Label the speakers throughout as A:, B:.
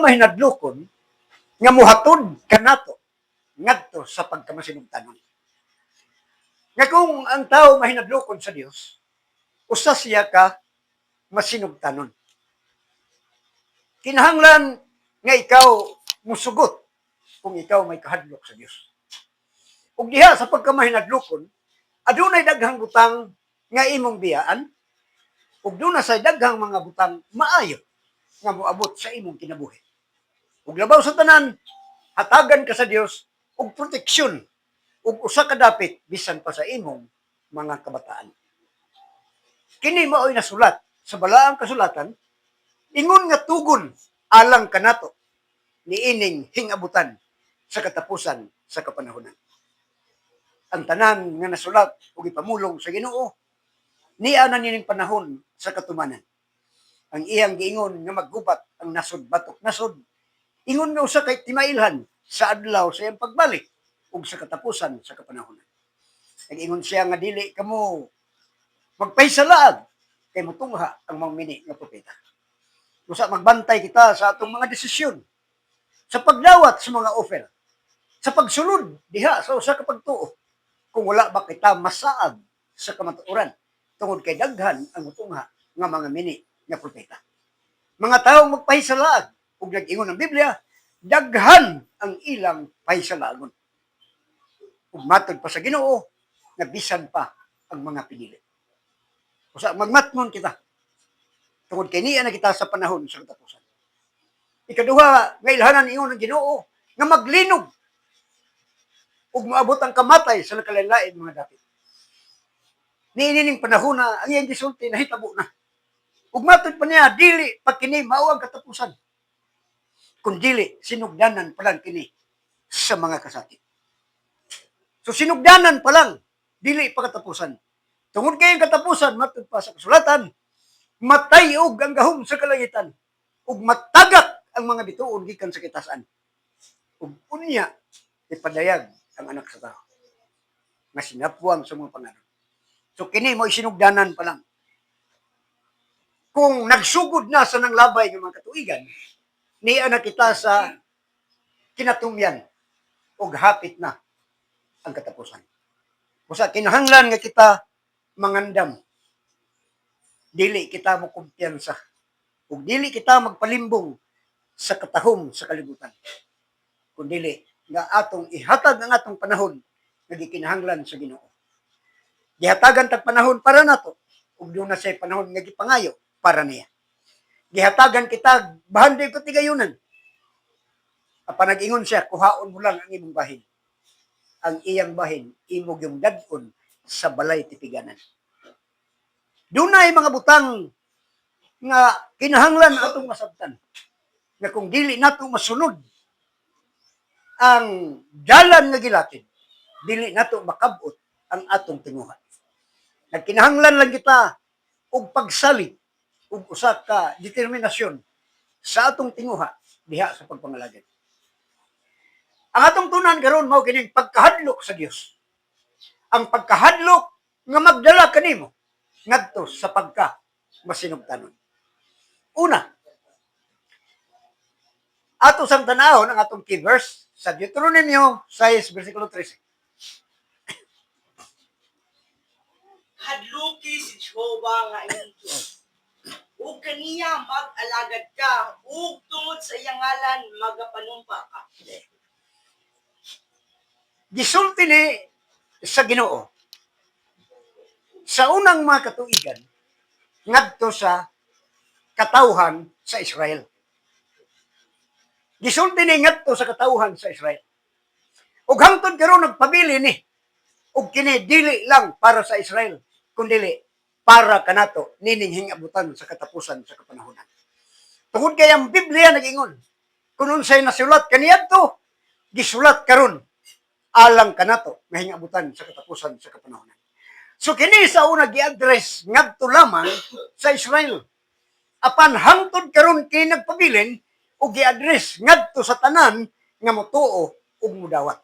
A: pagkamahinadlokon nga muhatod kanato ngadto sa pagkamasinugtanon. Nga kung ang tao mahinadlokon sa Dios, usa siya ka masinugtanon. Kinahanglan nga ikaw musugot kung ikaw may kahadlok sa Dios. Ug diha sa pagkamahinadlokon, adunay daghang butang nga imong biyaan ug duna say daghang mga butang maayo nga moabot sa imong kinabuhi. Ug labaw sa tanan, hatagan ka sa Dios og proteksyon ug usa ka dapit bisan pa sa imong mga kabataan. Kini mao'y nasulat sa balaang kasulatan, ingon nga tugon alang kanato niining hingabutan sa katapusan sa kapanahonan. Ang tanan nga nasulat ug ipamulong sa Ginoo niya na nining panahon sa katumanan. Ang iyang giingon nga maggubat ang nasod batok nasod, ingon nga usa kay timailhan sa adlaw sa iyang pagbalik ug sa katapusan sa kapanahonan. Nag-ingon siya nga dili kamo magpahisalaag kay mutungha ang mga mini nga propeta. Usa, magbantay kita sa atong mga desisyon, sa pagdawat sa mga offer, sa pagsulod diha sa usa ka pagtuo, kung wala ba kita masaag sa kamatuoran, tungod kay daghan ang mutungha nga mga mini nga propeta. Mga taong magpahisalaag, ug nag-ingon ang Biblia, daghan ang ilang pahisalaagon. Ug matod pa sa Ginoo, nga bisan pa ang mga pinili. Usa, magmatngon kita tungod kay niya na kita sa panahon sa katapusan. Ikaduha nga ilhanan, ingon ng Ginoo nga maglinog ug moabot ang kamatay sa nakalain mga dapit. Niining panahon na ang iyang gisulti nahitabo na. Ug matod pa niya, dili pa kini mao ang katapusan, kun dili sinugdanan pa lang kini sa mga kasakit. So sinugdanan pa lang, dili pa katapusan. Tungod kay ang katapusan, matod pa sa kasulatan, matayog ang gahom sa kalangitan ug matagak ang mga bituon gikan sa kitasan. Ug unya ipadayag ang Anak sa Tao nga sinapwang sa mga panganod. So kini mo sinugdanan pa lang. Kung nagsugod na sa nanglabay ng mga katuigan, niya na kita sa kinatumyan ug hapit na ang katapusan. Usa, kinahanglan nga kita mangandam. Dili kita mo kumpiyansa ug dili kita magpalimbong sa katahom sa kalibutan. Kun dili nga atong ihatag ang atong panahon nga gikinahanglan sa Ginoo. Gihatagan tag panahon para nato ug duna say panahon nga gipangayo para niya. Gihatagan kita bahanday ko tigayunan. Apan nag-ingon siya, kuhaon mo lang ang imong bahin. Ang iyang bahin, imo yung dad-on sa balay tipiganan. Dunay mga butang nga kinahanglan atong masabtan. Nga kung dili nato masunod ang dalan nga gilatid, dili nato makabot ang atong tinguha. Nagkinahanglan lang kita og pagsalig ug usa ka determinasyon sa atong tinguha diha sa pagpangalagad. Ang atong tunan karon mao kining pagkahadlok sa Dios. Ang pagkahadlok nga magdala kanimo ngadto sa pagka masinugtanon. Una, ato sang tanawon ang atong key verse sa Deuteronomio 6 versikulo 13.
B: Hadluki si Jehova nga imong Dios. Ug kaniya mag-alagad ka, ug tungod sa iyang ngalan magapanumpa ka.
A: Gisulti ni sa Ginoo sa unang mga katuigan ngadto sa katawhan sa Israel. Gisulti ni ngadto sa katawhan sa Israel. Ug hangtod karon nagpabili ni ug kini dili lang para sa Israel, kundili para kanato nining hingabutan sa katapusan sa kapanahonan. Tungod kay ang Biblia nag-ingon, kung unsay nasulat kaniadto, gisulat karon alang kanato nga hingabutan sa katapusan sa kapanahonan. So kini sa una gi-address ngadto lamang sa Israel. Apan hangtod karon kini nagpabilin ug gi-address ngadto sa tanan nga motuo ug mudawat.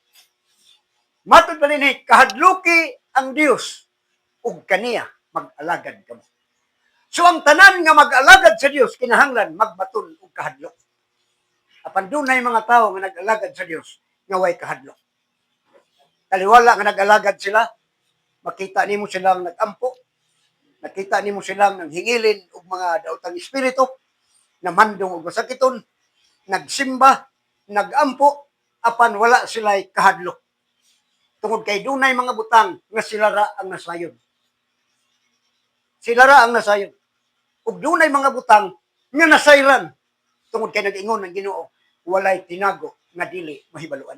A: Matod pa dinhi, kahadluki ang Dios ug kaniya mag-alagad kamo. So ang tanan nga mag-alagad sa Dios kinahanglan magbaton og kahadlok. Apan dunay mga tao nga nag-alagad sa Dios nga way kahadlok. Taliwala nga nag-alagad sila, makita nimo silang nag-ampo, nakita nimo silang nanghingilin og mga daotang espiritu, namandong og masakiton, nagsimba, nagampo, apan wala sila'y kahadlok. Tungod kay dunay mga butang nga sila ra ang nasayon. Sila ra ang nasayon. Ug dunay mga butang nga nasayran tungod kay nag-ingon ang Ginoo, walay tinago nga dili mahibaluan.